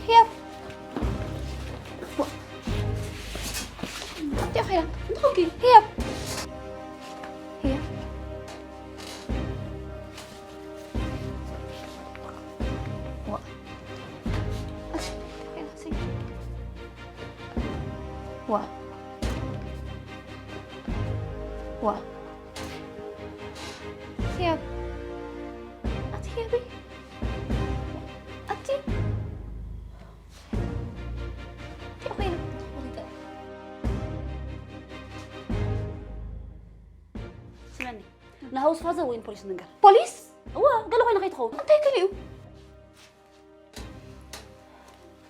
ህያብ። እንታይ ኾይና? እንታይ ኾንኪ? ህያብ። ህያብ። ዋ። ዋ። ዋ። ህያብ። ኣቲ ህያበይ። ኣቲ እንታይ ኮይና? ስመኒ፣ ንሃውስ ፋዘር ወይን ፖሊስ ንንገር። ፖሊስ? እዋ፣ ገለ ኮይና ከይትኸውን። እንታይ ገሊኡ?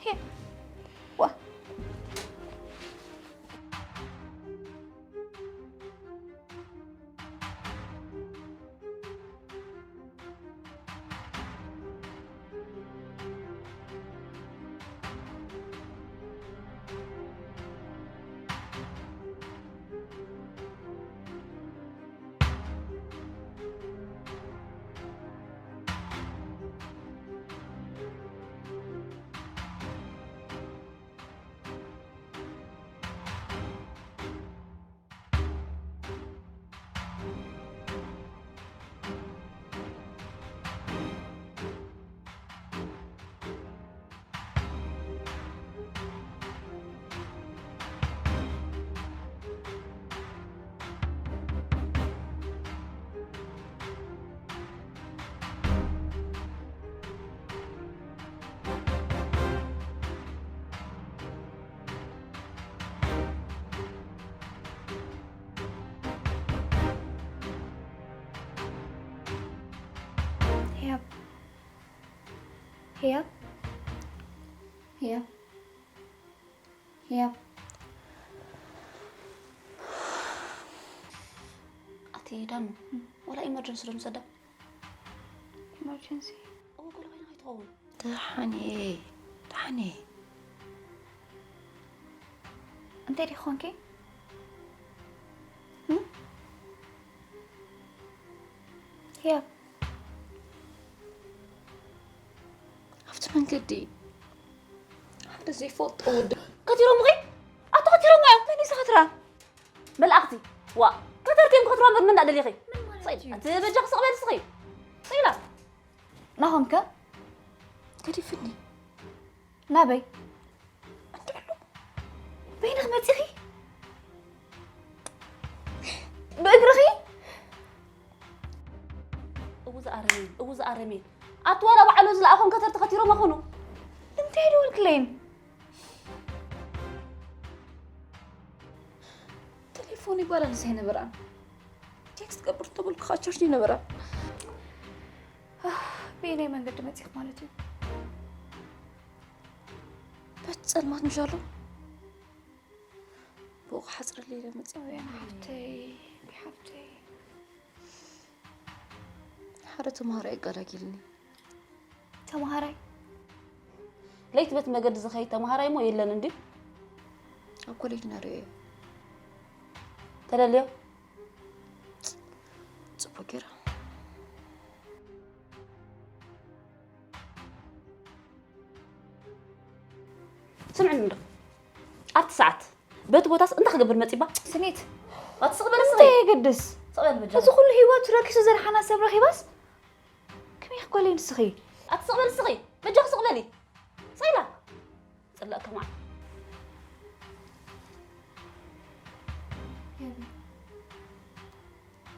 ሄ፣ ዋ። ህያብ። ህያብ። ህያብ። ህያብ። ኣቲ ዳኑ፣ ዋላ ኢመርጀንሲ ዶ ንሰዳ? ኢመርጀንሲ? እዎ፣ ገለ ኮይና ከይትኸውን። ደሓን እየ፣ ደሓን እየ። እንታይ ዲኺ ኾንኪ? እም? ህያብ። ኣብቲ መንገዲ ሓደ ዘይፈልጦ ወዲ ከቲሮምኺ? ኣቶ ከቲሮም እዮም። መን እዩ ዝኸትራ? መላእኽቲ። ዋ፣ ከተርክዮም ክኸትራ እምበር መን ደኣ ደሊኺ? መን ማለት እዩ? ኣቲ በጃኺ ስቕ በሊ ስኺ። ስቕ ኢላ። ናሆም ከ? ገዲፍኒ። ናበይ? እንድዕሉ። በይንኺ መጺኺ? ብእግርኺ? እው ዝኣረሜ፣ እው ዝኣረሜ። ኣቲ ዋላ ባዕሉ ዝለኣኾም ከተርቲ ከቲሮም ኣኾኑ። ንምንታይ ደወልክለይን? ቴሌፎን ይባላል ዘይነበራ። ቴክስት ገብር ተበልኩ ኻቻሽ ይነበራ። ኣህ፣ በየናይ መንገዲ መጺኽ ማለት እዩ? በቲ ጸልማት ምሻሎ። ብኡ ክሓጽረለይ ኢለ መጺኣ። ኣውያን ሓፍተይ፣ ሓፍተይ። ሓደ ተምሃራይ ኣጋላጊልኒ። ተምሃራይ? ለይቲ በቲ መገዲ ዝኸይድ ተምሃራይ እሞ የለን እንድዩ? ኣብ ኮሌጅ ነርእዮ። ተደልዮ? ጽቡቅ ገይራ። ስምዕኒ እንዶ። ኣብቲ ሰዓት በቲ ቦታስ እንታይ ክገብር መጺባ? ስኒት፣ ኣቲ ስቕ በል ስኺ። እንታይ የገድስ? ስቕ በል በጃኺ። እዚ ኩሉ ህይወቱ ረኪሱ ዘድሓና ሰብ ረኺባስ? ከመይ ኢኺ ጓለይ ንስኺ? ኣቲ ስቕ በል ስኺ። በጃኺ ስቕ በሊ። ስቕ ኢላ። ጽላእ ከማን።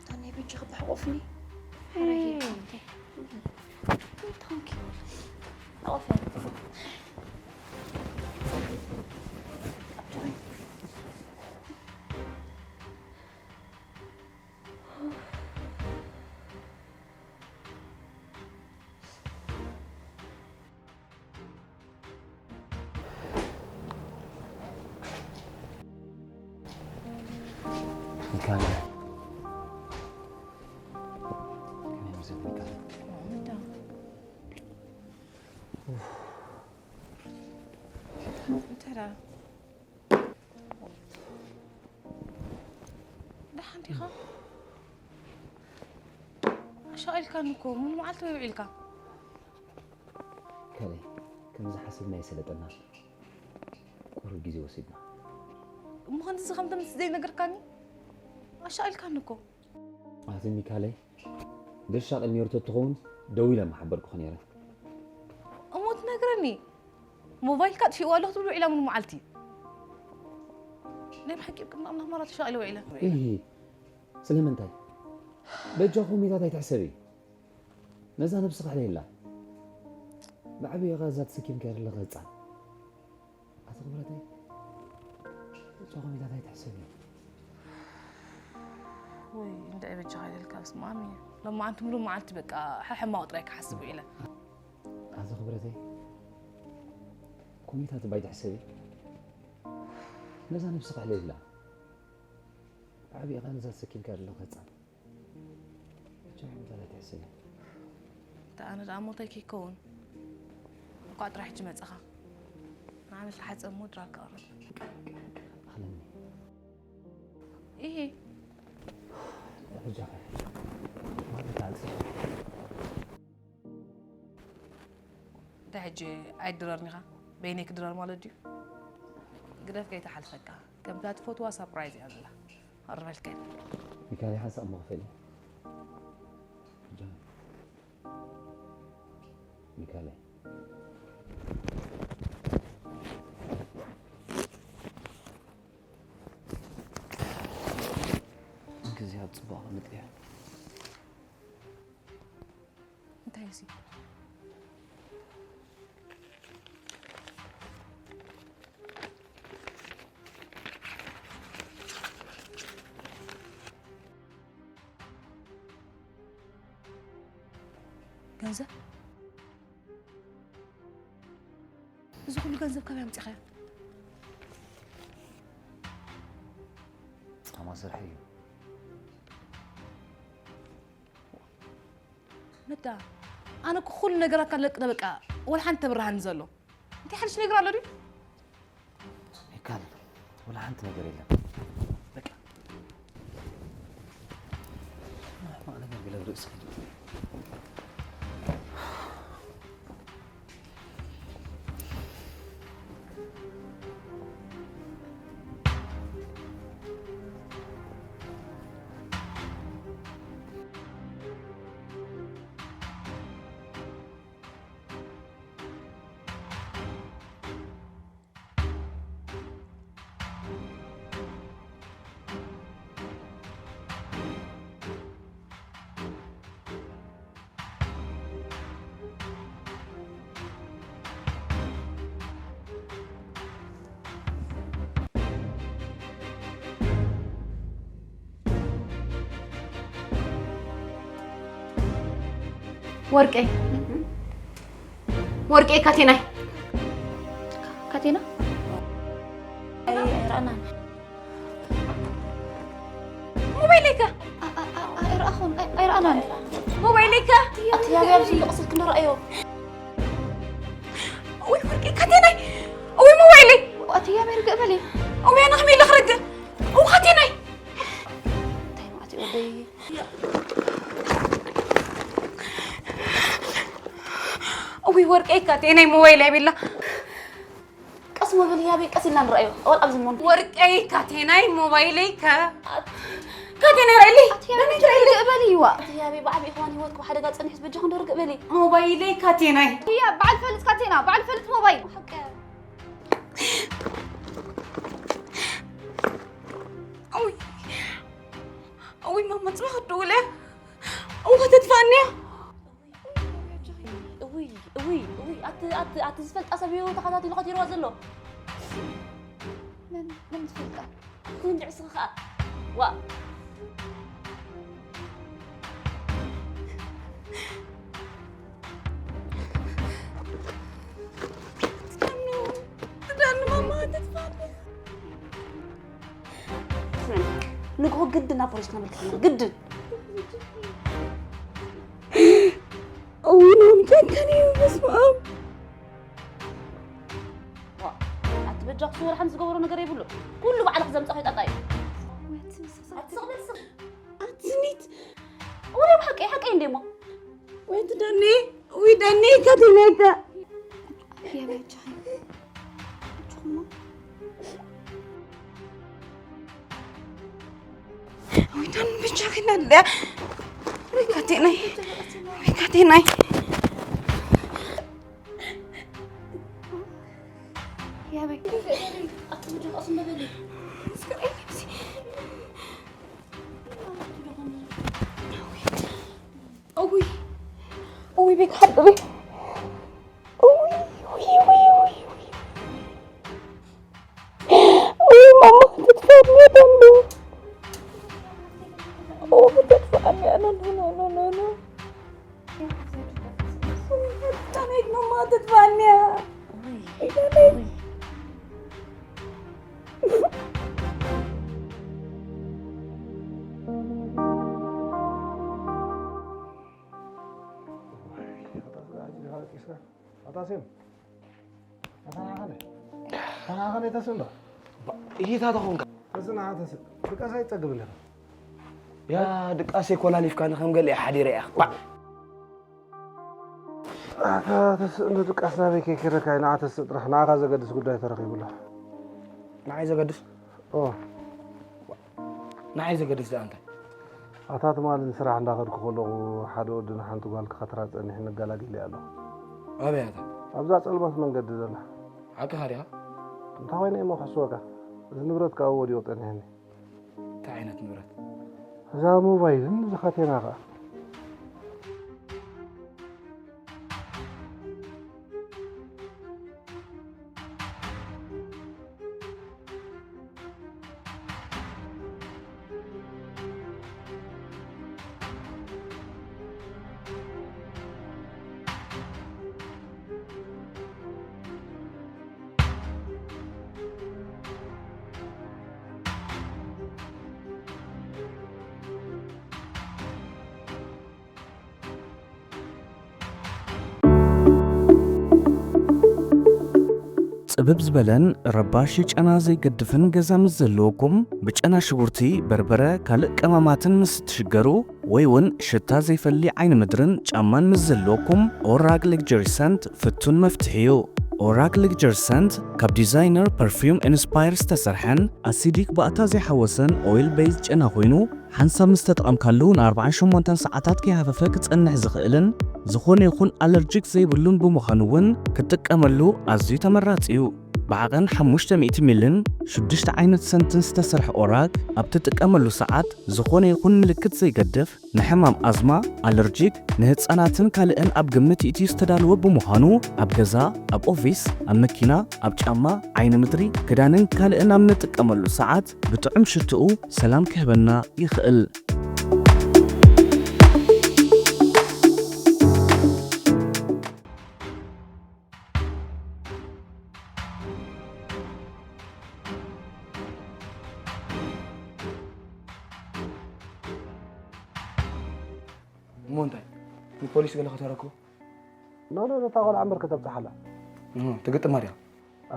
ታኒ በጃኺ ብሕቑፍኒ። ደሓን ዲኻ? ኣሻቒልካኒ እኮ፣ ሙሉ መዓልቲ ወይ ውዒልካ? ከመይ፣ ከምዚ ሓሲብና ኣይሰለጠናን። ቁሩብ ግዜ ወሲድና። እሞ ክንድዚ ከም ተምስ ዘይነገርካኒ? ኣሻቒልካኒ እኮ። ኣቲ ሚካለይ፣ ድርሻ ቅድሚ ሩቶ ትኸውን ደው ኢለ ምሓበርኩኺ ነይረ። እሞ ትነግረኒ? ሞባይልካ ጥፊእዋ ኣለኹ ትብል ውዒላ ሙሉ መዓልቲ። ናይ ብሓቂ ቅድሚ ኣምላኽ ማራ ተሻቒለ ውዒለ። ኢሂ፣ ስለምንታይ? በጃኹም ኢታት ኣይትሕሰቢ። ነዛ ነብስኻ ኣሕልየላ። ብዓብይኻ እዛ ተሰኪምካያ ዘለኻ ህጻን። ኣቲ ክብረተይ፣ በጃኹም ኢታት ኣይትሕሰቢ። ወይ እንዳ በጃኻ ኢለልካ፣ ስማሚ። ሎማዓንቲ ሙሉ መዓልቲ በቃ ሕሕማቕ ጥራይ ክሓስብ ውዒለ። ኣቲ ክብረተይ፣ ኮሚታት ባይ ትሕሰቢ። ነዛ ነብስኻ ኣሕልየላ። ብዓብይኻ ነዛ ተሰኪምካያ ዘለኻ ህጻን። ብቻ ምንታይ ትሕስቢ? እታ ኣነ ደኣ ሞተይ ከይከውን። እንኳዕ ጥራሕ ሕጂ መጻኻ። ንዓመል ተሓጸብ እሞ ድራር ክቐርብ። ኣኽለኒ። ኢሂ። ሕጂ ኸ? ማለት ኣንጽ። እንታይ ሕጂ ኣይድረርን ኢኻ? በይነይ ክድረር ማለት ድዩ? ግደፍ ከይትሓልፈካ። ከምታ ትፈትዋ ሳፕራይዝ እያ ዘላ። ኣርበልከ። ሚካኤል ሓንሳእ እሞ ክፈሊ። ጃን። ሚካኤል። ግዜ ኣብ ጽቡቕ ምጥያ። እንታይ እዚ? ገንዘብ? እዚ ኩሉ ገንዘብ ካበይ ኣምጺኻዮ? ጻማ ስርሐይ እዩ። መዳ፣ ኣነ እኮ ኩሉ ነገራትካ ለቅነ በቃ፣ ወላ ሓንቲ ተብርሃኒ ዘሎ። እንታይ ሓድሽ ነገር ኣሎ ድዩ? ይካል፣ ወላ ሓንቲ ነገር የለን። በቃ። ሕማቕ ነገር ገለ ኣብ ርእሲ ከይዱ። ወርቀይ፣ ወርቀይ፣ ካቴናይ። ካቴና? ኣይረኣናን። ሞባይለይከ? ኣ-፣ ኣ-፣ ኣ-፣ ኣይረኣኹን፣ ኣይ-፣ ኣይረኣናን። ሞባይለይከ? ኣቲ ያብ፣ ያብ ዝልቕ ስልክ ንረኣዮ። ወይ ወርቀይ፣ ካቴናይ! ወይ ሞባይለይ! ኣቲ ያብ፣ ርግእ በሊ። ወይ ኣነ ከመይ ኢለ ክርግእ? ወይ ካቴናይ! እንታይ ማለት እዩ ወደይ? እውይ ወርቀይ ካቴናይ ሞባይለይ ቢላ። ቀስ መብል ያበይ ቀስ ኢልና ንረኣዮ። ኣዋል ኣብዚ ሞን። ወርቀይ ካቴናይ ሞባይለይ ከ። ይዋ። ህያበይ ብዓቢ እኽዋን ህይወትኩም ሓደጋ ጸኒሑስ በጃኹም ዶ ርግእ በሊ። ሞባይለይ ካቴናይ። ህያ በዓል ፈልጥ ካቴና፣ በዓል ፈልጥ ሞባይል። ሓቂ። እውይ፣ እውይ፣ ማማ ጽባሕ ክትደውል እያ። እዋ ተጥፋእኒ እያ። እውይ፣ እውይ፣ እውይ፣ ኣቲ፣ ኣቲ፣ ኣቲ ዝፈልጣ ሰብ እዩ ተኸታቲሉ ከቲርዋ ዘሎ። መን፣ መን ዝፈልጣ? እቲ እንድዒ እስኺ ኸኣ። ዋእ። ትዳኑ፣ ትዳኑ ማማ ተጥፋእኒ። ስምዕኒ፣ ንግሆ ግድን ናብ ፖሊስ ክነመልክት ኢና፣ ግድን። እውይ፣ ኖም ጨካን እዩ፣ በስመ ኣብ። ዋ፣ ኣቲ በጃ ክሱ ወላ ሓንቲ ዝገበሮ ነገር የብሉ። ኩሉ ባዕልኺ ዘምጻእኺ ጣጣ እዩ። ኣቲ ስቕ በል ስቕ። ኣቲ ስኒት። ወላ ብሓቀይ፣ ሓቀይ እንዴ እሞ። ወይ ትዳኒ፣ ወይ ዳኒ፣ ካቴናይታ። የበጃ። ወይ ዳኒ ብቻ ከናለ። ወይ ካቴናይ። ወይ ካቴናይ። እውይ፣ እውይ፣ ቤት ሓድሪ። እውይ፣ እውይ፣ እውይ፣ እውይ፣ እውይ። እውይ፣ ማማ፣ ተጥፋእኒ እያ፣ ደንዱ። እውይ፣ ተጥፋእኒ እያ፣ ኖ፣ ኖ፣ ኖ፣ ኖ፣ ኖ። እውይ፣ ተጥፋእኒ እያ፣ ማማ፣ ተጥፋእኒ እያ። እውይ፣ እውይ። ኣታ ሴም፣ ኣታ ናኸነ፣ ኣታ ናኸነ ተስእሎ። ይታ ተኾንካ። ተስእ፣ ንዓ ተስእ። ድቃስ ኣይትጸግብን ኢኻ። ያ ድቃስ የኮላሊፍካኒ ከም ገለ እየ ሓዲረ እያ። ባ- ኣታ ተስእ፣ ንድቃስ ናበይ ከይከደካ እዩ። ንዓ ተስእ ጥራሕ፣ ንዓኻ ዘገድስ ጉዳይ ተረኺቡላ። ንዓይ ዘገድስ? ኦ። ንዓይ ዘገድስ ደኣ እንታይ? ኣታ ትማሊ ንስራሕ እንዳኸድኩ ከለኹ ሓደ ወዲ ንሓንቲ ጓል ክኸትራ ጸኒሑ ንገላገል እየ ኣለኹ። ኣበይ ኣታ? ኣብዛ ጸልማት መንገዲ ዘላ። ሓቅኻ ዲኻ? እንታይ ኮይነ እየ እሞ ክሕስወካ? እዚ ንብረት ከኣ ወዲቑ ጸኒሕኒ። እንታይ ዓይነት ንብረት? እዛ ሞባይልን እዚ ካቴና ከኣ። ጽብብ ዝበለን ረባሺ ጨና ዘይገድፍን ገዛ ምስ ዘለወኩም፣ ብጨና ሽጉርቲ፣ በርበረ፣ ካልእ ቀማማትን ምስ እትሽገሩ፣ ወይ እውን ሽታ ዘይፈሊ ዓይኒ ምድርን ጫማን ምስ ዘለወኩም፣ ኦራግ ሌክጀሪ ሰንት ፍቱን መፍትሒ እዩ። ኦራግ ሌክጀሪ ሰንት ካብ ዲዛይነር ፐርፊውም ኢንስፓየር ዝተሰርሐን ኣሲዲክ ባእታ ዘይሓወሰን ኦይል ቤዝ ጨና ኮይኑ፣ ሓንሳብ ምስ ተጠቐምካሉ ንኣርብዓን ሸሞንተን ሰዓታት ከይሃፈፈ ክጸንሕ ዝኽእልን ዝኾነ ይኹን ኣለርጂክ ዘይብሉን ብምዃኑ እውን ክትጥቀመሉ ኣዝዩ ተመራጺ እዩ። ብዓቐን ሓሙሽተ ሚእቲ ሚልን ሽዱሽተ ዓይነት ሰንትን ዝተሰርሐ ኦራግ ኣብ ትጥቀመሉ ሰዓት ዝኾነ ይኹን ምልክት ዘይገድፍ ንሕማም ኣዝማ፣ ኣለርጂክ፣ ንህጻናትን ካልእን ኣብ ግምት ይእትዩ ዝተዳለወ ብምዃኑ ኣብ ገዛ፣ ኣብ ኦፊስ፣ ኣብ መኪና፣ ኣብ ጫማ፣ ዓይኒ ምድሪ፣ ክዳንን ካልእን ኣብ ንጥቀመሉ ሰዓት ብጥዑም ሽትኡ ሰላም ክህበና ይኽእል። እሞ እንታይ ንፖሊስ ገለ ከተረክቦ? ኖ ኖ፣ ነታ ቆልዓ እምበር ከተብጽሓላ። እሞ ትግጥማ ድያ?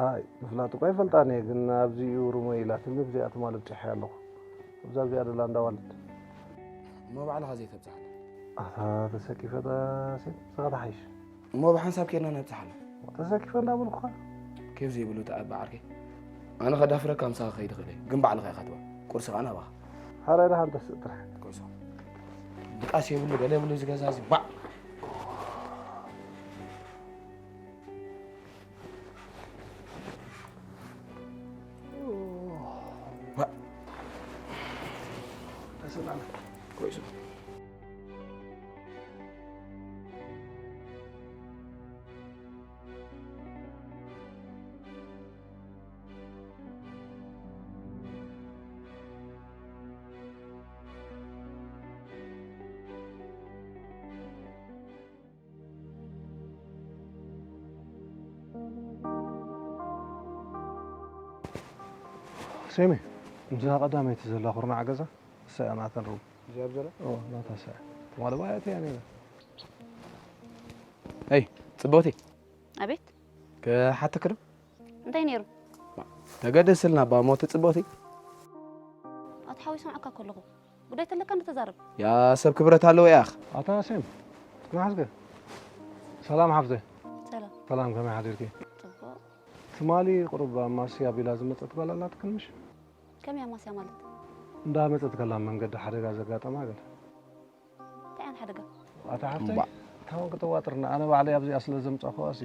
ኣይ፣ ምፍላጥ እኳ ኣይፈልጣን እየ፣ ግን ኣብዚ እዩ ሩመይ ኢላትኒ፣ ብዚኣ ትማሊ ኣብጺሐያ ኣለኹ። ኣብዛ እዚኣ ደላ እንዳ ዋልድ። እሞ ባዕልኻ ዘይተብጽሓላ? ኣታ ተሰኪፈ ጣሴን፣ ንስኻ ትሓይሽ። እሞ ብሓንሳብ ኬድና ነብጽሓላ። ተሰኪፈ እንዳበልኩኻ። ኬፍ ዘይብሉ ተኣባ ዓርከይ። ኣነ ከዳፍረካ ምሳኻ ከይድ እኽእል እየ፣ ግን ባዕልኻ ኢኻ ትበል። ቁርሲ ኸኣ ናባኻ። ሓራይ ደሓን ተስእ ጥራሕ። ኩዕሶ። እንዳ ቃስ የብሉ ገለ የብሉ ዝገዛ እዚ ባዕ። ባዕ። ተሰላም። ቆይሱ። ሴሚ፣ ምስዛ ቀዳመይቲ ዘላ ኩርናዕ ገዛ እሳ እያ ናተን ሩም። እዚኣ ኣብ ዘላ? ኦ፣ ናታ እሳ እያ። ትማሊ ባያ እቲያ ነይራ። ኣይ፣ ጽብቕቲ። ኣቤት። ክሓተኪ ዶ? እንታይ ነይሩ? ተገደስልና እባ እሞ፣ እቲ ጽብቕቲ። ኣቲ ሓወይ፣ ይሰምዓካ ከለኹ። ጉዳይ ተለካ እንዶ ተዛረብ። ያ ሰብ ክብረት ኣለዎ ያኽ። ኣታ ሴም፣ ጽናሕ እስከ። ሰላም ሓፍተይ። ሰላም። ሰላም፣ ከመይ ሓዲርኪ? ጽቡቕ። ትማሊ ቁሩብ ኣማስያ ቢላ ዝመጸት ጓል ኣላትክን ምሽ? ከመይ ኣማስያ ማለት? እንዳ መጸት ከላ መንገዲ ሓደጋ ዘጋጠማ ገለ። እንታይ ዓይነት ሓደጋ? ኣታ ሓፍተይ፣ እምባ። ታውን ከተዋጥርና፣ ኣነ ባዕለይ ኣብዚኣ ስለ ዘምጻኹዋሲ፣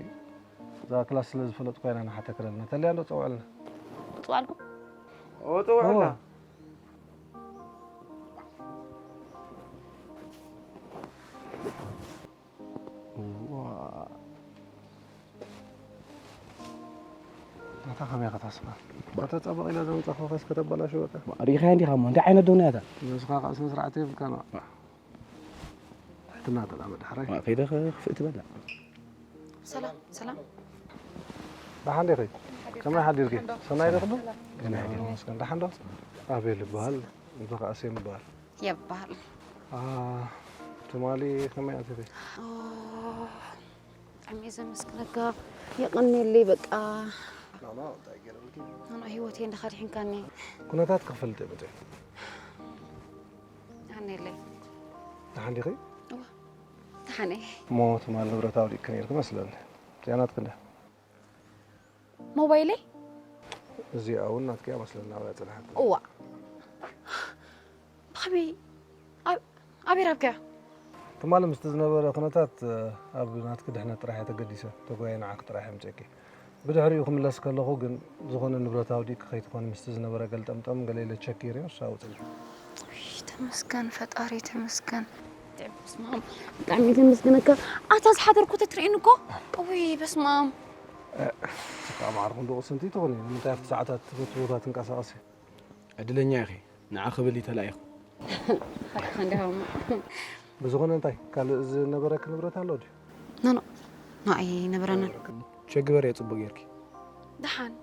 እዛ ክላስ ስለ ዝፈለጥኩ ኢና ንሓተክረልና። ተልያ እንዶ ጸውዕልና። ክጽውዓልኩም? ኦ፣ ጸውዕልና። እወ። እዋ። ኣታ ከመይ ከተስፋ? ከተጸብቕ ኢለ ዘምጻኹኻስ ከተበላሾ በቃ። ሪኢኻያ እንዲኻ እሞ፣ እንታይ ዓይነት ዶ እያ እታ? ንስኻ ከኣ ስነ ስርዓት የብልካን። ትሕትና ተላመድ፣ ሕራይ። ዋ፣ ከይደ ኸ-፣ ክፍእ ትበላ። ሰላም፣ ሰላም። ደሓን ዲኺ? ከመይ ሓዲርኪ? ሰናይ ዶ ኩሉ? ከመይ ሓዲርኪ? መስገን። ደሓን ዶ? ኣቤል ይበሃል። እንተ ኸኣ ሴም ይበሃል። ይበሃል። ኣ፣ ትማሊ ከመይ ኣቲኺ? ኦ፣ ብጣዕሚ እየ ዘመስግነካ። የቐንየለይ በቃ። ናና፣ እንታይ ገይረልኪ? ናና፣ ህይወተይ እንዲኻ ኣድሒንካኒ። ኩነታት ክፈልጥ እየ መፅእ። የቐንየለይ። ደሓን ዲኺ? እዋ፣ ደሓን እየ። እሞ ትማል ንብረት ኣውዲቕኪ ነይርኪ መስለኒ። እዚኣ ናትኪ እንድያ? ሞባይለይ? እዚኣ እውን ናትኪ እያ መስለኒ፣ ናብያ ጽንሓት። እዋ። ብኸመይ? ኣብ-፣ ኣበይ ረኺብካያ? ትማሊ ምስቲ ዝነበረ ኩነታት፣ ኣብ ናትኪ ድሕነት ጥራሕ እየ ተገዲሰ። ተጓየ ንዓኺ ጥራሕ እየ ኣምጺኤኪ። ብድሕሪኡ ክምለስ ከለኹ ግን፣ ዝኾነ ንብረት ኣውዲቕኪ ከይትኾኒ ምስቲ ዝነበረ ገልጠምጠም ገለ ኢለ ቸክ ገይረ፣ ንሱ ኣውጽእኒ። ውይ፣ ተመስገን ፈጣሪ፣ ተመስገን። በስመ ኣብ፣ ብጣዕሚ ተመስገነካ። ኣታ ዝሓደርኩ ተትርእየኒ እኮ። ውይ፣ በስመ ኣብ። እ፣ እስኻ ማዕርኹም ዶ ቅስንቲ ትኾኒ? ንምንታይ ኣብቲ ሰዓታት በቲ ቦታ ትንቀሳቐሲ? ዕድለኛ ኢኺ፣ ንዓ ክብል እዩ ተላኢኹ። ሓቅኻ እንዲኻ እሞ። ብዝኾነ እንታይ፣ ካልእ ዝነበረኪ ንብረት ኣሎ ድዩ? ኖ፣ ኖ፣ ንዓይ ኣይነበረንን። ቸክ ግበርዮ ጽቡቕ ጌርኪ። ደሓን።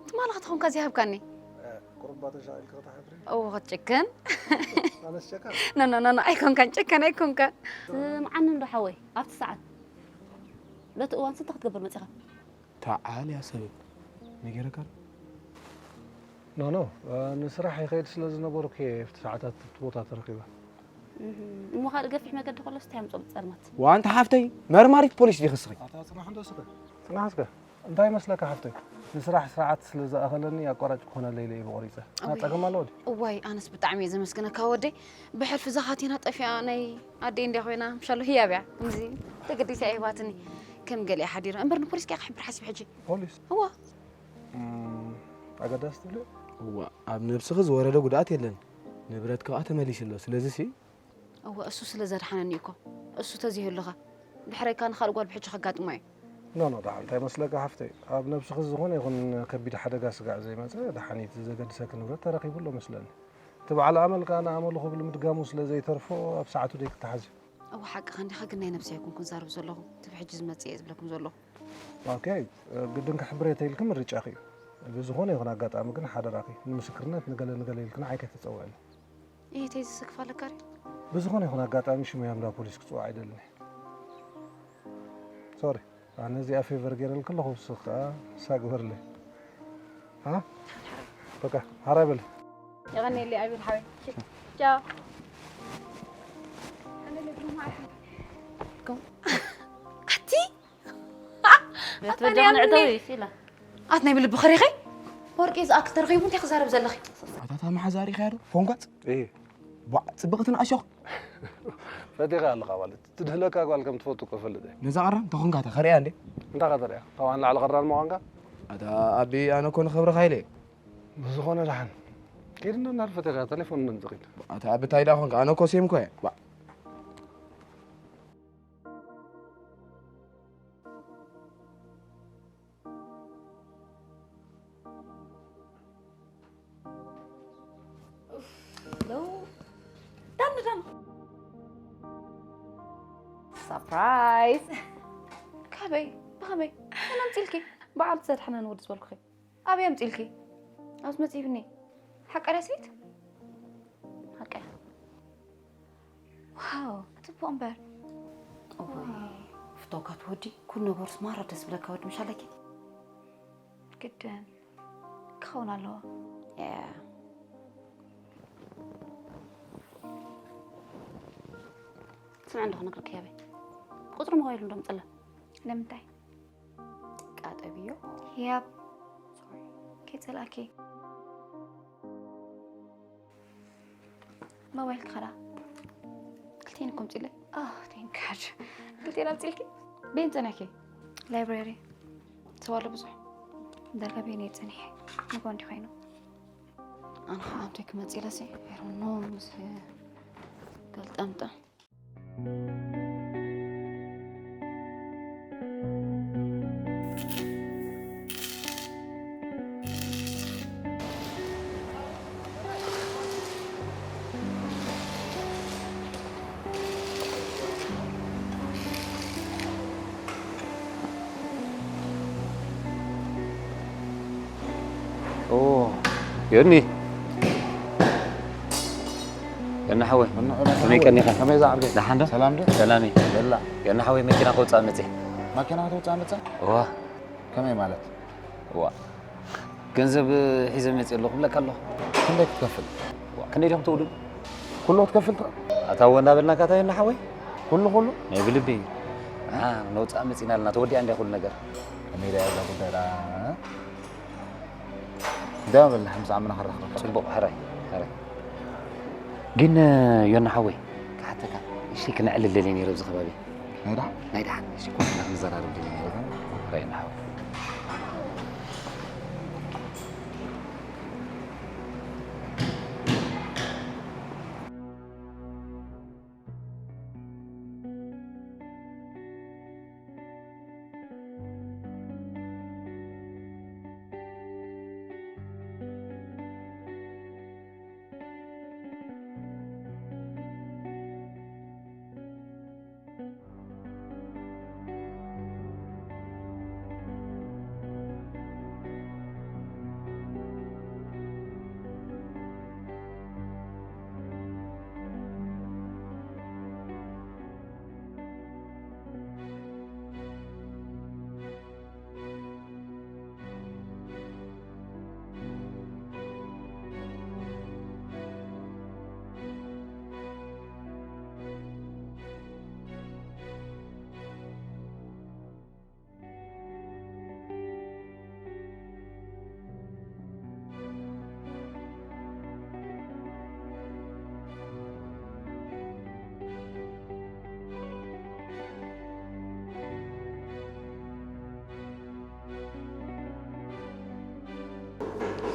ትማሊ ኸ ተኾንካ ዘይሃብካኒ? እ፣ ቁሩባ ተሻቒልኪ ከተሕፍሪ? እዎ፣ ክትጭክን? ኣነስ ጨካን? ኖ፣ ኖ፣ ኖ፣ ኖ፣ ኣይኮንካን፣ ጨካን ኣይኮንካን። ስምዓኒ እንዶ ሓወይ፣ ኣብቲ ሰዓት በቲ እዋን ስንት ክትገብር መጺኻ? ተዓል እያ ሰበብ። ነጊረካ ዶ? ኖ፣ ኖ፣ እ፣ ንስራሕ ይኸይድ ስለ ዝነበርኩ እየ ኣብቲ ሰዓታት ኣብቲ ቦታ ተረኺበ። እህ፣ እሞ ካልእ ገፊሕ መገዲ ከሎስ እንታይ ኣምጽኦ ጸልማት? ዋንታ ሓፍተይ፣ መርማሪት ፖሊስ ዲኺ እስኺ? ኣታ ጽናሕ እንዶ እስኺ። ጽናሕ እስከ። እንታይ ይመስለካ ሓፍተይ? ንስራሕ ስርዓት ስለ ዝኣኸለኒ ኣቋራጭ ክኾነለይ ኢለ እየ ቆሪጸ። ና እወይ። ጸገም ኣለዎ ድዩ? እዋይ፣ ኣነስ ብጣዕሚ እየ ዘመስግነካ ወደይ። ብሕልፊ እዛ ካቴና ጠፊኣ ናይ ኣደይ እንድያ ኮይና፣ ምሻሎ ህያብ እያ። ከምዚ ተገዲሳ እያ ሂባትኒ። ከም ገሊኣ ሓዲራ። እምበር ንፖሊስ ከኣ ክሕብር ሓሲብ ሕጂ። ፖሊስ? እዋ። እም፣ ኣገዳሲ ትብልዮ? እዋ፣ ኣብ ነብስኺ ዝወረደ ጉድኣት የለን። ንብረትኪ ከኣ ተመሊሱ ኣሎ። ስለዚሲ እወ፣ እሱ ስለ ዘድሓነኒ እኮ። እሱ ተዘይህሉኻ፣ ድሕረይካ ንኻልእ ጓል ብሕጂ ከጋጥሞ እዩ። ኖ፣ ኖ፣ ደሓን እንታይ መስለካ ሓፍተይ፣ ኣብ ነብስኺ ዝኾነ ይኹን ከቢድ ሓደጋ ስጋዕ ዘይመጸ፣ ደሓን እዩ እቲ ዘገድሰኪ ንብረት ተረኺቡ ኣሎ መስለኒ። እቲ በዓል ኣመል ከኣ ንኣመሉ ክብል ምድጋሙ ስለ ዘይተርፎ፣ ኣብ ሰዓቱ ደይ ክትሓዚ። እወ፣ ሓቅኻ እንዲኻ፣ ግን ናይ ነብሰይ ኣይኮንኩን ዛረብ ዘለኹ፣ እቲ ብሕጂ ዝመጽእ እየ ዝብለኩም ዘለኹ። ኦኬ፣ ግድን ክሕብር እየ ተይልኪ ምርጫኺ እዩ። ብዝኾነ ይኹን ኣጋጣሚ ግን ሓደራኺ፣ ንምስክርነት ንገለ ንገለ ኢልኪ ንዓይ ከይተጸውዕኒ። እሂ፣ ተይ ዝስክፍ ኣለካ ድዩ? ብዝኾነ ይኹን ኣጋጣሚ ሽመይ ኣምዳ ፖሊስ ክጽዋዕ ኣይደልን እየ። ሶሪ፣ ኣነ እዚኣ ፌቨር ገይረልኪ ኣለኹ፣ ንስኺ ከኣ ንሳ ግበርለይ። ሃ? በቃ፣ ሓራይ በል። የቐንየለይ ኣቤል ሓወይ። ቻው። ኣቲ? ኣታ ናይ ብልቢ ኸሪኸይ? ወርቂ ዝኣክል ተረኺቡ እንታይ ክዛረብ ዘለኺ? ኣታ እታ መሓዛ ሪእኻያ ዶ? ፎንጓጽ? እየ። ቧዕ፣ ጽብቕትን ኣሾኽ። ፈቲኻ ኣለኻ ማለት ትድህለካ ጓል ከም ትፈቱ እኮ ፈልጥ እየ። ነዛ ቐራን ተኾንካ ተኸሪያ እንዴ? እንታይ ከተሪያ? ካብኣ ንላዕሊ ቐራን ምዃንካ? ኣታ ኣቢ፣ ኣነ እኮ ንኽብርኻ ኢለ እየ። ብዝኾነ ደሓን ኪድ እንዶ እናር ፈቲኻ ቴሌፎን እንዶ ንጽቂድ። ኣታ ኣቢ፣ እንታይ ደኣ ኾንካ? ኣነ እኮ ሴም እኮ እየ። ቧዕ። ሄሎ፣ ዳኒ፣ ዳኒ። ሳፕራይዝ። ካበይ? ብኸመይ? መን ኣምጺልኪ? በዓል ዝዘድሓና ንወዲ ዝበልኩኺ። ኣበይ ኣምጺልኪ? ኣብዚ መጺብኒ። ሓቀርያ ስኒት? ሓቀርያ። ዋው፣ ጽቡቕ እምበር። እወይ፣ ፍቶካ ትወዲ፣ ኩሉ ነገሩስ ማራ ደስ ብለካ ወዲ ምሻለኪ። ግድን ክኸውን ኣለዎ። ያ። ስምዒ እንዶ ክነግረኪ ያበይ። ቁጽሪ ሞባይሉ እንዶ ምጽላ። ንምንታይ? ቃጠብዮ። ያብ። ሶሪ። ከይጸላእኪ። ሞባይል ክኸዳ። ክልቴን እኮ ኣምጺለ። ኦ፣ ቴንክ ጋድ። ክልቴን ኣምጺልኪ? ቤን ጸኒሕኪ? ላይብረሪ። ሰብ ኣሎ ብዙሕ። ዳርጋ ቤን እየ ጸኒሐ። ንጎ እንዲ ኮይኑ። ኣነ ኸዓ ኣምቶይ ክመጽእ ኢለሲ፣ ሄሮኖ ምስ ገልጠምጠም። ዮኒ፣ ዮኒ ሓወይ፣ ከመይ ቀኒኻ? ከመይ ዝዓርከይ? ደሓን ዶ? ሰላም ዶ? ሰላም እዩ። በላ። ዮኒ ሓወይ፣ መኪና ከውፅኣ መፅእ። መኪና ከተውፅኣ መፅእ? እዋ። ከመይ ማለት? እዋ። ገንዘብ ሒዘ መፅእ ኣለኹ ብለካ ኣለኹ። ክንደይ ክትከፍል? እዋ፣ ክንደይ ዲኹም ትውድኡ? ኩሉ ክትከፍል ትኽእል? ኣታ እወ እንዳበልናካ እታ ዮኒ ሓወይ? ኩሉ ኩሉ? ናይ ብልቢ እዩ። ንዓ ነውፅኣ መፂና ኣለና። ተወዲኣ እንድያ ኩሉ ነገር። ከመይ ኢላ እያ እዛ ጉዳይ ደኣ? ደው በል፣ ሓምሳ ዓመና ክረኽበካ። ጽቡቕ፣ ሕራይ፣ ሕራይ። ግን ዮና ሓወይ፣ ክሓተካ፣ እሺ፣ ክነዕልል ደልየ ነይረ ኣብዚ ከባቢ። ናይ ደሓን? ናይ ደሓን፣ እሺ፣ ኮፍ ኢልና ክንዘራረብ ደልየ ነይረ። ሕራይ ዮና ሓወይ።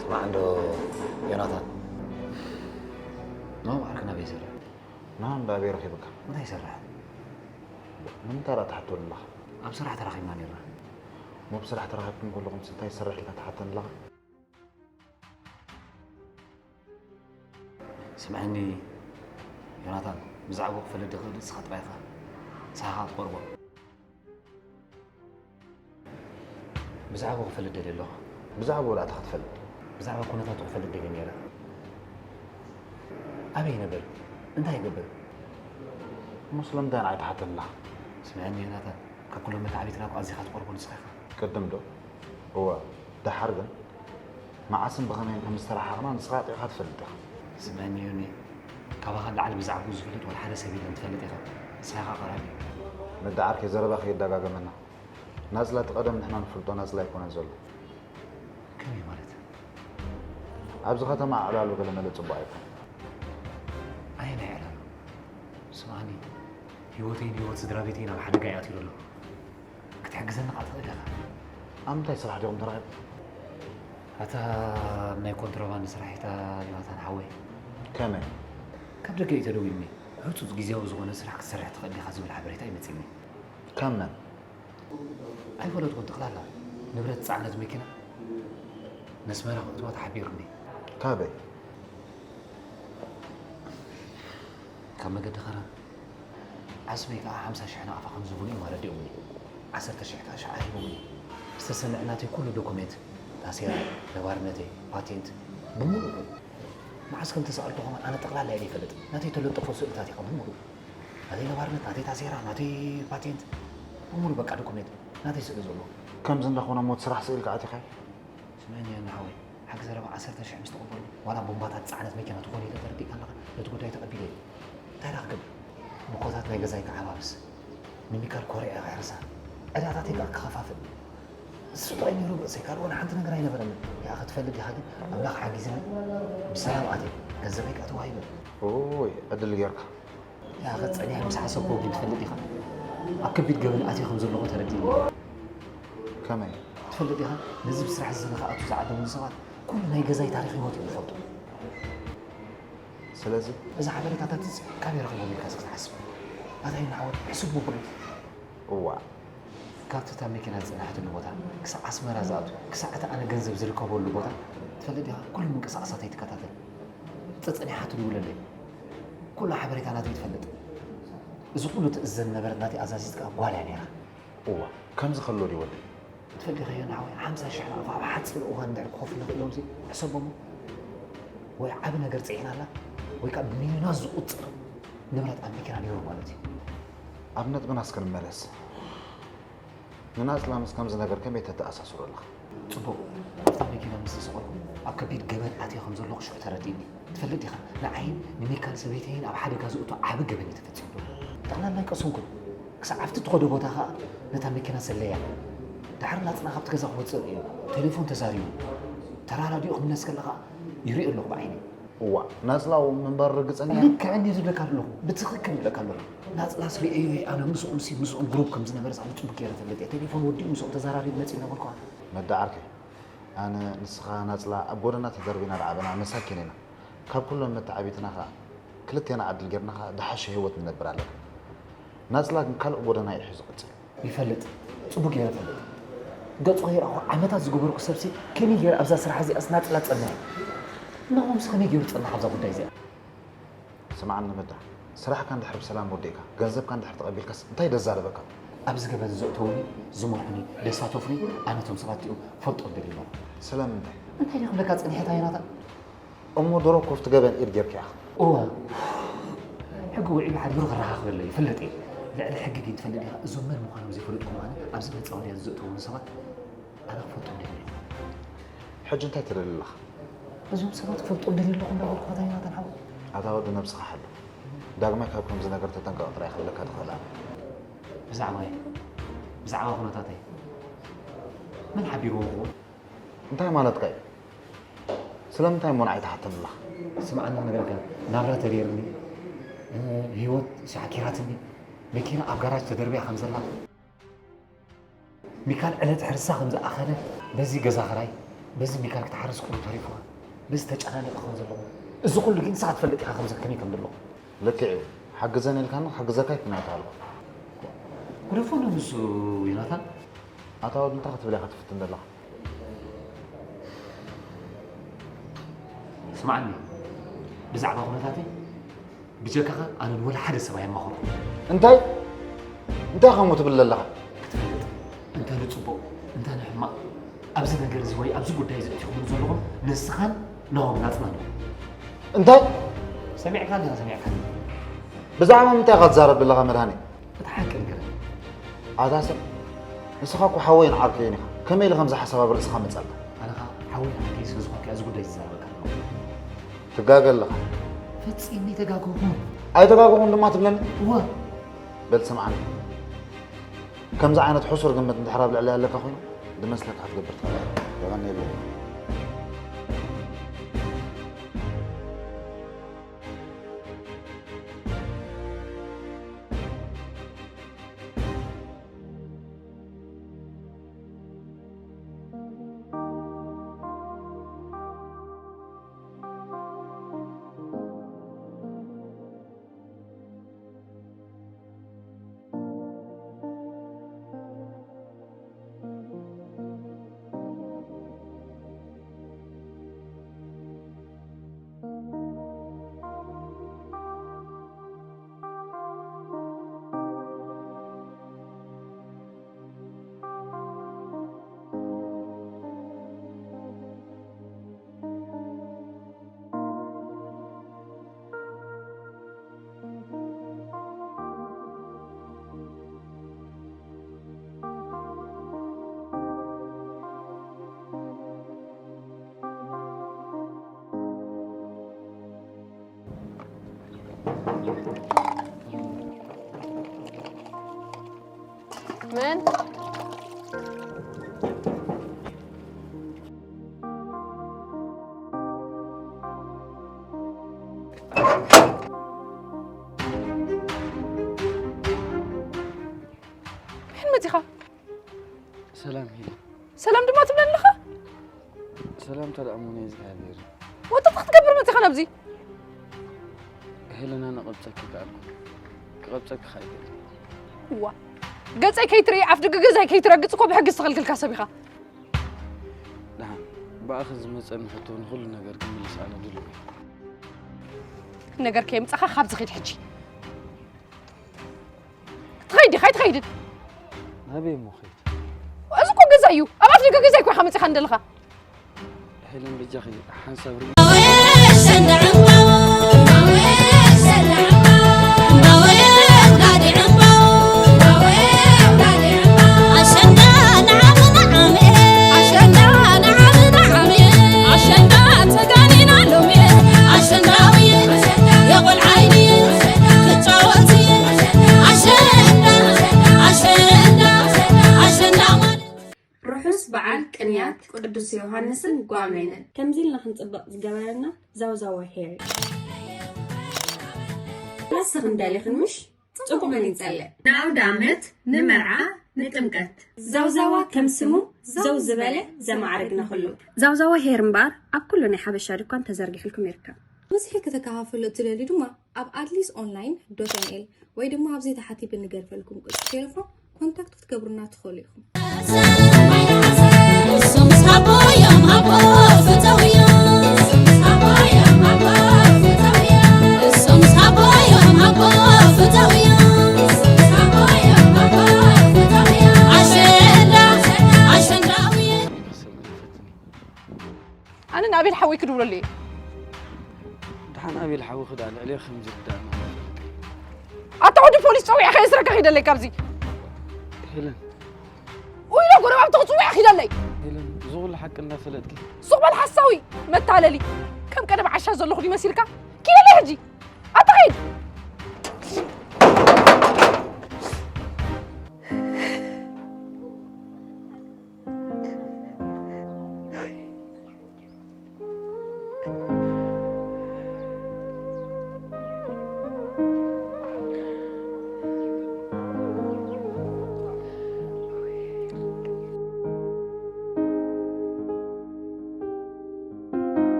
ስማዕ እንዶ ዮናታን፣ ናብኡ ዓርክና ኣበይ ይሰርሕ? ንሃ እንዳ ኣበይ ረኺብካ? እንታይ ይሰርሕ? ንምንታይ ደኣ ትሓተሉ ኣለኻ? ኣብ ስራሕ ተራኺብና ነይርና። እሞ ብስራሕ ተራኺብኩም ከለኹምስ እንታይ ይሰርሕ ኢልካ ትሓተኒ ኣለኻ? ስምዐኒ ዮናታን፣ ብዛዕባኡ ክፈልጥ ዝኽእል ንስኻ ጥራይ ኢኻ። ንስኻ ከኣ ትቐርቦ። ብዛዕባኡ ክፈልጥ ደልየ ኣለኹ። ብዛዕባኡ ደኣ እንታይ ክትፈልጥ? ብዛዕባ ኩነታቱ ክፈልጥ ደልየ ነይረ። ኣበይ ይነብር? እንታይ ይገብር? እሞ ስለምንታይ ንዓይ ትሓተኒ ኣለኻ? ስምዐኒ ዮናታን፣ ካብ ኩሎም መተዓቢትና እኮ ኣዚኻ ትቐርቦ ንስኻ ኢኻ። ቅድም ዶ? እወ፣ ደሓር ግን መዓስን ብኸመይን ከም ዝተረሓቕና ንስኻ ኣጥዒኻ ትፈልጥ ኢኻ። ስምዐኒ ዮኒ፣ ካባኻ ንላዕሊ ብዛዕባኡ ዝፈልጥ ዋላ ሓደ ሰብ የለን፣ ትፈልጥ ኢኻ። ንስኻ ኢኻ ቀራቢ። ነዳ ዓርከይ፣ ዘረባ ከየዳጋገመና። ናጽላ እቲ ቀደም ንሕና ንፈልጦ ናጽላ ኣይኮነን ዘሎ። ከመይ ማለት? ኣብዚ ከተማ ዕላሉ ገለ መለ ጽቡቕ ኣይኮነን። ስማዕኒ፣ ህይወተይን ህይወት ስድራ ቤተይን ኣብ ሓደጋ እዩ ኣትዩ ዘሎ። ክትሕግዘኒ ከዓ ትኽእል ኢኻ። ኣብ ምንታይ ስራሕ ዲኹም ተራኺብኩም? ኣታ ናይ ኮንትሮባንድ ስራሕ እታ ዮናታን ሓወይ። ከመይ? ካብ ደገ እዩ ተደዊሉኒ። ህጹጽ ግዜያዊ ዝኾነ ስራሕ ክትሰርሕ ትኽእል ኢኻ ዝብል ሓበሬታ እዩ መጺእኒ። ካብ መን? ኣይፈለጥኩን። ጠቕላላ ንብረት ዝጸዓነት መኪና ነስመራ ክእትዋ ተሓቢሩኒ። ካበይ? ካብ መገዲ ኸረን። ዓስበይ ከዓ ሓምሳ ሽሕ ናቕፋ ከም ዝህቡኒ እዮም ኣረዲኦምኒ። ዓሰርተ ሽሕ ከዓ ሽዓ ሂቦምኒ። ዝተሰንዐ ናተይ ኩሉ ዶኩሜንት፣ ታሴራ፣ ነባርነተይ፣ ፓቴንት፣ ብምሉእ። መዓስ ከም ተሰኣልኩ ከማን ኣነ ጠቕላላ እየ ዘይፈልጥ። ናተይ ተለጠፎ ስእልታት እዩ ብሙሉ። ናተይ ነባርነት፣ ናተይ ታሴራ፣ ናተይ ፓቴንት፣ ብሙሉ በቃ ዶኩሜንት ናተይ ስእሊ ዘሎ። ከምዚ እንዳኾነ ሞት ስራሕ ስእልካ ኣቲኻ? ስምዐኒ ዮኒ ሓወይ፣ ሓቂ ዘረባ ዓሰርተ ሽሕ ምስ ተቐበሉ፣ ዋላ ቦምባታት ዝጸዓነት መኪና ትኾን ኢለ ተረዲእካ ኣለኻ፣ ነቲ ጉዳይ ተቐቢለ እየ። እንታይ ደኣ ክገብር? ብኮታት ናይ ገዛይ ክዓባብስ፣ ንሚካል ኮርያ እየ ክሕርሳ፣ ዕዳታተይ ከኣ ክኸፋፍል። እሱ ጥራይ ነይሩ ርእሰይ፣ ካልእ ዋላ ሓንቲ ነገር ኣይነበረንን። ያኸ ትፈልጥ ዲኻ ግን፣ ኣምላኽ ሓጊዝኒ፣ ብሰላም ኣትየ፣ ገንዘበይ ከኣ ተዋሂበ። ኦይ፣ ዕድል ጌርካ። ያኸ ጸኒሐ ምስ ሓሰብክዎ ግን ትፈልጥ ዲኻ? ኣብ ከቢድ ገበን ኣትየ ከም ዘለኹ ተረዲእኒ። ከመይ? ትፈልጥ ዲኻ? ነዚ ብስራሕ እዚ ንኽኣቱ ዝዓደሙኒ ሰባት ኩሉ ናይ ገዛይ ታሪኽ ህይወት እዮም ዝፈልጡ። ስለዚ? እዚ ሓበሬታታት እዚ ካበይ ረኺቦም ኢልካ እስኪ ክትሓስብ? ኣታ ዮኒ ሓወይ፣ ሕሱር ምኹን። እዋእ። ካብቲ እታ መኪና ዝጸንሓትሉ ቦታ ክሳዕ ኣስመራ ዝኣቱ፣ ክሳዕ እቲ ኣነ ገንዘብ ዝርከበሉ ቦታ፣ ትፈልጥ ዲኻ? ኩሉ ምንቅስቓሳተይ ትከታተል። ጸጸኒሓ ትድውለለይ። ኩሉ ሓበሬታ ናተይ ትፈልጥ። እዚ ኩሉ ትእዘዝ ዝነበረት ናተይ ኣዛዚት ከኣ ጓል እያ ነይራ። እዋ፣ ከምዚ ከሎ ድዩ ወደይ? ትፈልጥ ዲኻ ዮኒ ሓወይ፣ ሓምሳ ሽሕ ናቕፋ ኣብ ሓጺር እዋን እንድሕር ክኸፍሉ ክኢሎምሲ፣ ሕሰቦሞ። ወይ ዓቢ ነገር ጽዒናላ፣ ወይ ከኣ ብሚልዮናት ዝቑጸር ንብረት ኣብ መኪና ነይሩ ማለት እዩ። ኣብ ነጥብና እስከ ንመለስ። ንናጽላ ምስ ከምዚ ነገር ከመይ ተተኣሳስሮ ኣለኻ? ጽቡቕ። ኣብታ መኪና ምስ ተሰቐልኩ፣ ኣብ ከቢድ ገበን ኣትየ ከም ዘለኹ ሽዑ ተረዲእኒ። ትፈልጥ ዲኻ፣ ንዓይን ንሚካል ሰበይተይን ኣብ ሓደጋ ዘእቱ ዓቢ ገበን እዩ ተፈጺሙ ዘሎ። ጠቕላላ ኣይቀሰንኩን። ክሳዕ ኣብቲ እትኸዶ ቦታ ኸኣ ነታ መኪና ሰለያ። ድሓር ናጽላ ካብቲ ገዛ ክወጽእ ርእዩ። ቴሌፎን ተዛሪቡ። ተራ ራድዮ ክምለስ ከለኻ ይርእዮ ኣለኹ ብዓይነይ። እዋእ፣ ናጽላ እውን ምንባሩ ርግጸኛ? ልክዕ እንድየ ዝብለካ ዘለኹ፣ ብትኽክል ይብለካ ኣለኹ። ናጽላስ ርእየዮ እየ፣ ኣነ ምስኦምሲ፣ ምስኦም ግሩፕ ከም ዝነበረስ ኣነ ጽቡቕ ገይረ እፈልጥ እየ። ቴሌፎን ወዲኡ ምስኦም ተዘራሪቡ መጺኡ እናበልኩ። መዳ ዓርከይ፣ ኣነ ንስኻ ናጽላ ኣብ ጎደና ተደርቢና ዝዓበና መሳኪን ኢና። ካብ ኩሎም መተዓቢትና ኸኣ ክልቴና ዕድል ጌርና ኸኣ ዝሓሸ ህይወት ንነብር ኣለና። ናጽላ ግን ካልእ ጎደና እዩ ሒዙ ቀጺሉ። ይፈልጥ፣ ጽቡቕ ገይረ እፈልጥ። ገጹ ከይረኣኹ ዓመታት ዝገበርኩ ሰብሲ ከመይ ገይሩ ኣብዛ ስራሕ እዚኣስ ናጽላ ጸንሐ? ናሆምስ ከመይ ገይሩ ጸንሐ ኣብዛ ጉዳይ እዚኣ? ስምዓኒ መዳ፣ ስራሕካ እንድሕር ብሰላም ወዲእካ፣ ገንዘብካ እንድሕር ተቐቢልካስ እንታይ ደዛረበካ? ኣብዚ ገበን ዘእተዉኒ፣ ዝመርሑኒ፣ ዘሳተፉኒ ኣነ እቶም ሰባት እዚኦም ፈልጦም ደልየ ኣለኹ። ስለምንታይ? እንታይ ድየ ክብለካ ጸኒሐ እታ ዮናታን? እሞ ድሮ እኮ ኣብቲ ገበን ኢድ ጌርካ ኢኻ። እወ። ሕጊ ውዒሉ ሓዲሩ ክረኻኽበለይ ይፍለጥ እየ። ልዕሊ ሕጊ ግን ትፈልጥ ኢኻ፣ እዞም መን ምዃኖም ዘይፈለጥኩም ኣነ ኣብዚ መጻወድያ ዘእተዉኒ ሰባት ኣነ ክፈልጦም ደልየ ኣለኹ። ሕጂ እንታይ ትደሊ ኣለኻ? እዞም ሰባት ክፈልጦም ደልየ ኣለኹ እንዳበልኩ እታ ዮናታን ሓወይ። ኣታ ወዲ ነብስኻ ሓሉ። ዳግማይ ካብ ከምዚ ነገር ተጠንቀቕ ጥራይ ክብለካ ዝኽእል ኣነ። ብዛዕባይ? ብዛዕባ ኩነታተይ? መን ሓቢርዎም ክኸውን? እንታይ ማለትካ እዩ? ስለምንታይ እሞ ንዓይ ትሓተኒ ኣለኻ? ስምዓኒ ክነግረካ፣ ናብራ ተገይሩኒ፣ እ፣ ህይወት ሻኪራትኒ፣ መኪና ኣብ ጋራጅ ተደርብያ ከም ዘላ፣ ሚካል ዕለት ሕርሳ ከም ዝኣኸለ፣ በዚ ገዛ ኽራይ፣ በዚ ሚካል ክትሓርስ ቁሩብ ተሪፉካ፣ በዚ ተጨናኒቑ ከም ዘሎ፣ እዚ ኩሉ ግን ንስኻ ትፈልጥ ኢኻ ከም ዘከመይ ከም ዘለኹ። ልክዕ እዩ። ሓግዘኒ ኢልካኒ፣ ክሕግዘካ ኣይኮነ ኣይተባልኩ። ግደፎ ንሱ ዮናታን። ኣታ ወዲ እንታይ ክትብል ኢኻ ትፍትን ዘለኻ? ስምዓኒ፣ ብዛዕባ ኩነታተይ ብጀካኻ ኣነ ንወላ ሓደ ሰብ ኣየማኸርኩን። እንታይ? እንታይ ከምኡ ትብል ዘለኻ? ክትፈልጥ፣ እንተ ንጽቡቕ፣ እንተ ንሕማቕ፣ ኣብዚ ነገር እዚ ወይ ኣብዚ ጉዳይ እዚ ኣቲኹም ዘለኹም ንስኻን ናሆም ናጽናን ኢኹም። እንታይ? ሰሚዕካኒ ኢኻ፣ ሰሚዕካኒ። ብዛዕባ ምንታይ ኢኻ ትዛረብ ዘለኻ መድሃኔ? እቲ ሓቂ ንገረኒ። ኣታ ሰብ፣ ንስኻ እኮ ሓወይን ዓርከይን ኢኻ። ከመይ ኢሉ ከምዚ ሓሳብ ኣብ ርእስኻ መጻልካ? ኣነ ኸኣ ሓወይን ዓርከይን ስለ ዝኾንካ እዚ ጉዳይ ዝዛረበካ ዘለኹ። ትጋገ ኣለኻ። ፈጺመ ኣይተጋገኹን። ኣይተጋገኹን ድማ ትብለኒ? እወ። በል ስምዓኒ። ከምዚ ዓይነት ሕሱር ግምት እንድሕር ኣብ ልዕለይ ኣለካ ኮይኑ፣ ዝመስለካ ክትገብር ትኽእል ኢኻ። የቐንየለይ። መን? መን መጺኻ? ሰላም ሄለን። ሰላም ድማ ትብለኒ ኣለኻ? ሰላምታ ደኣ እሞ ናይ እግዚኣብሔር። ወጥጥ ክትገብር መጺኻ ናብዚ? ሄለን፣ ኣነ ክቐብጸኪ ከኣልኩ። ክቐብጸኪ ከኣ ይደሊ። እዋ፣ ገጸይ ከይትርኢ፣ ኣፍ ደገ ገዛይ ከይትረግጽ እኮ ብሕጊ ዝተኸልከልካ ሰብ ኢኻ። ደሓን፣ ብኣኺ ዝመጸኒ ሕቶ ንኹሉ ነገር ክምልስ ኣነ ድሉው እየ። ነገር ከየምጻኻ ካብዚ ኺድ ሕጂ። ትኸይድ ዲኻ ኣይትኸይድን? ናበይ እሞ ኸይድ? እዚ እኮ ገዛ እዩ። ኣብ ኣፍ ደገ ገዛ እኮ ኢኻ መጺኻ እንደለኻ። ሄለን በጃኺ ሓንሳብ ርእ- ርሑስ በዓል ቅንያት ቅዱስ ዮሃንስን ጓሜንን። ከምዚ ኢልና ክንጽብቕ ዝገበረና ዛውዛዋ ሄር እዩ። ንስኽን ደሊኽን ምሽ? ጽቡቕ መን ይጸልእ? ንኣውደ ዓመት፣ ንመርዓ፣ ንጥምቀት። ዛውዛዋ ከም ስሙ ዘው ዝበለ ዘማዕረግና ኩሉ። ዛውዛዋ ሄር እምበኣር ኣብ ኩሉ ናይ ሓበሻ ድኳን ተዘርጊሕልኩም ይርከብ። ብዝሒ ከተከፋፍሎ እትደልዩ ድማ ኣብ ኣድሊስ ኦንላይን ዶት ኤን ኤል ወይ ድማ ኣብዚ ታሕቲ ብንገድፈልኩም ቁጽሪ ቴሌፎን ኮንታክት ክትገብሩና ትኽእሉ ኢኹም። ኣነ ንኣቤል ሓወይ ክድውለሉ እየ። ድሓን ኣቤል ሓውኺ ደኣ ልዕሌ ከምዚ ርዳእ መኽለፍለካ። ኣታ ወዲ ፖሊስ ጸዊዐ ከየስረካ ኺደለይ ካብዚ። ሄለን ኡይ ኢለ ጎረባብቲ ክጽውዕ ኺደለይ። ሄለን እዚ ኩሉ ሓቂ እንዳፈለጥኪ ሱቕ በል ሓሳዊ መታለሊ። ከም ቀደም ዓሻ ዘለኹ ድዩ መሲልካ? ኪደለይ ሕጂ ኣታ ኺድ።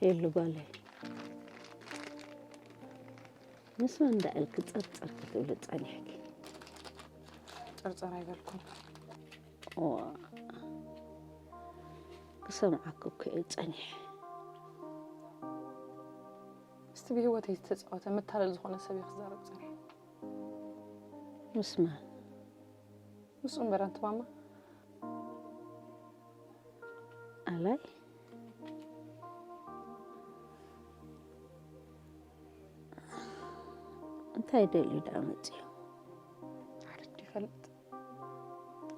ሄሉ ጓለይ፣ ምስ መን ደኣ ኢልኪ ጸርጸር ክትብሊ ጸኒሕኪ? ጸርጸር ኣይበልኩን። እዋ፣ ክሰምዓኪ እኮ እየ ጸኒሐ። ምስቲ ብህይወተይ ዝተጻወተ መታለል ዝኾነ ሰብ እየ ክዛረብ ጸኒሐ። ምስ መን? ምስኡ እምበር ኣንቲ ማማ። ኣላይ እንታይ ደልዩ ደኣ መጺኡ?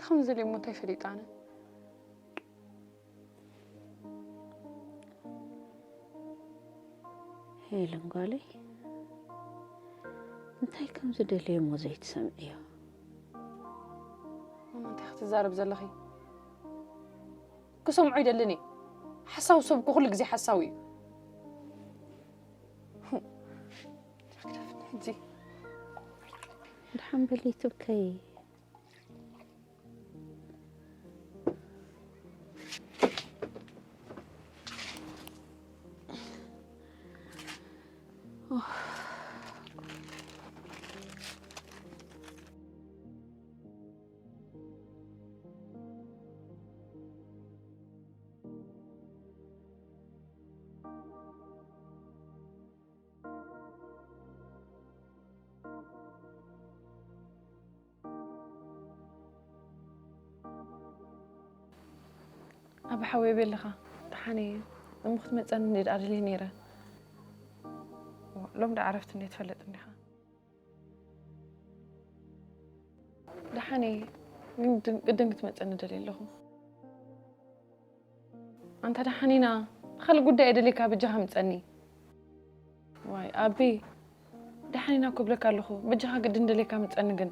ከም ዝደልየ እሞ እንታይ ፈሊጣ ኣነ? ሄለን ጓለይ፣ እንታይ ከም ዝደልየ እሞ ዘይትሰምዕዮ? ማማ፣ እንታይ ክትዛረብ ዘለኺ? ክሰምዖ ይደልን እየ። ሓሳዊ ሰብ እኮ ኩሉ ግዜ ሓሳዊ እዩ። ሕጂ ድሓን በሊ ትብከይ። ኣቢ ሓወይ፣ ኣበይ ኣለኻ? ደሓን እየ። እሞ ክትመጸኒ እንድየ ደኣ ደልየ ነይረ። ዋ፣ ሎም ደኣ ዕረፍቲ እንድየ ትፈልጥ እንዲኻ። ደሓን እየ፣ ግን ድ-፣ ቅድም ክትመጸኒ ደልየ ኣለኹ። ኣንታ ደሓን ኢና፣ ካልእ ጉዳይ እየ ደልየካ፣ በጃኻ ምጸኒ። ዋይ ኣቢ፣ ደሓን ኢና እኮ እብለካ ኣለኹ፣ በጃኻ ግድን ደልየካ ምጸኒ ግን።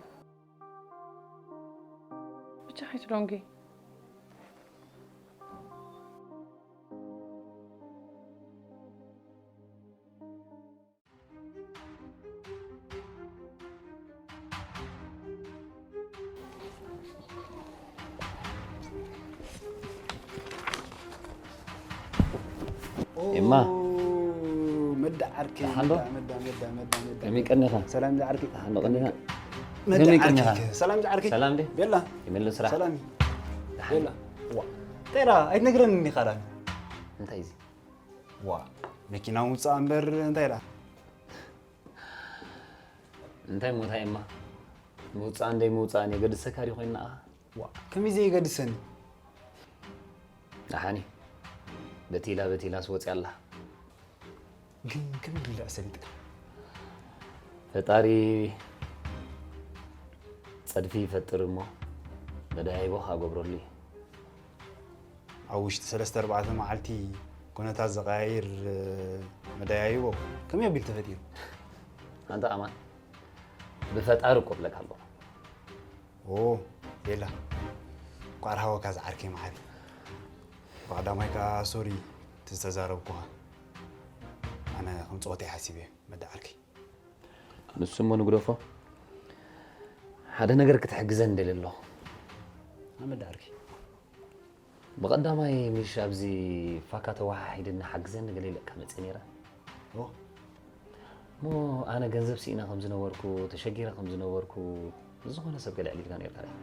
በጃኻ ኣይትደንጉይ። ኤማ። ኦ፣ መዳ ዓርከይ፣ ደሓን ዶ? መዳ፣ መዳ፣ መዳ፣ መዳ፣ መዳ። ከመይ ቀኒኻ? ሰላም ዝዓርከይ። ደሓን ዶ ቀኒኻ? መዳ ከመይ ዓርከይ። ቀኒኻ? ሰላም ዝዓርከይ። ሰላም ድዩ? ቤላ። ይመልስ ስራሕ? ሰላም። ደሓን። ቤላ። ዋ። ተራ፣ ኣይትነግረንን ኢኻ ደኣ። እንታይ እዚ? ዋ፣ መኪና ምውጻእ እምበር እንታይ ደኣ? እንታይ ሞታ ኤማ? ምውጻእን ደይ ምውጻእን የገድሰካ ድዩ ኮይኑ ንዓኻ? ዋ፣ ከመይ ዘየገድሰኒ? ደሓን እዩ። በቲላ በቲላስ ወጽያ ኣላ። ግን ከመይ ኢሉ ደኣ ሰሊጥካ? ፈጣሪ ጸድፊ ይፈጥር እሞ መደያይቦ ከኣ ገብረሉ እዩ። ኣብ ውሽጢ ሰለስተ ኣርባዕተ መዓልቲ ኩነታት ዘቐያይር፣ እ፣ መደያይቦ ከመይ ኣቢሉ ተፈጢሩ? ኣንታ ኣማን፣ ብፈጣሪ እኮ እብለካ ኣለኹ። ኦ፣ ቤላ፣ እንኳዕ ረሃወካ ዝዓርከይ መሓሪ። ብቐዳማይ ከኣ ሶሪ እቲ ዝተዛረብኩኻ። ኣነ ከም ጸወታ እየ ሓሲበዮ፣ መዳ ዓርከይ። ንሱ እሞ ንግደፎ፣ ሓደ ነገር ክትሕግዘኒ ደልየ ኣለኹ። ኣመዳ ዓርከይ። ብቐዳማይ ምሽ ኣብዚ ፋካ ተወሓሒድና ሓግዘኒ ገለ ኢለካ መጽየ ነይረ። ኦ። እሞ ኣነ ገንዘብ ስኢነ ከም ዝነበርኩ፣ ተሸጊረ ከም ዝነበርኩ፣ ንዝኾነ ሰብ ገለ ኣዕሊልካ ነይርካ ድያ?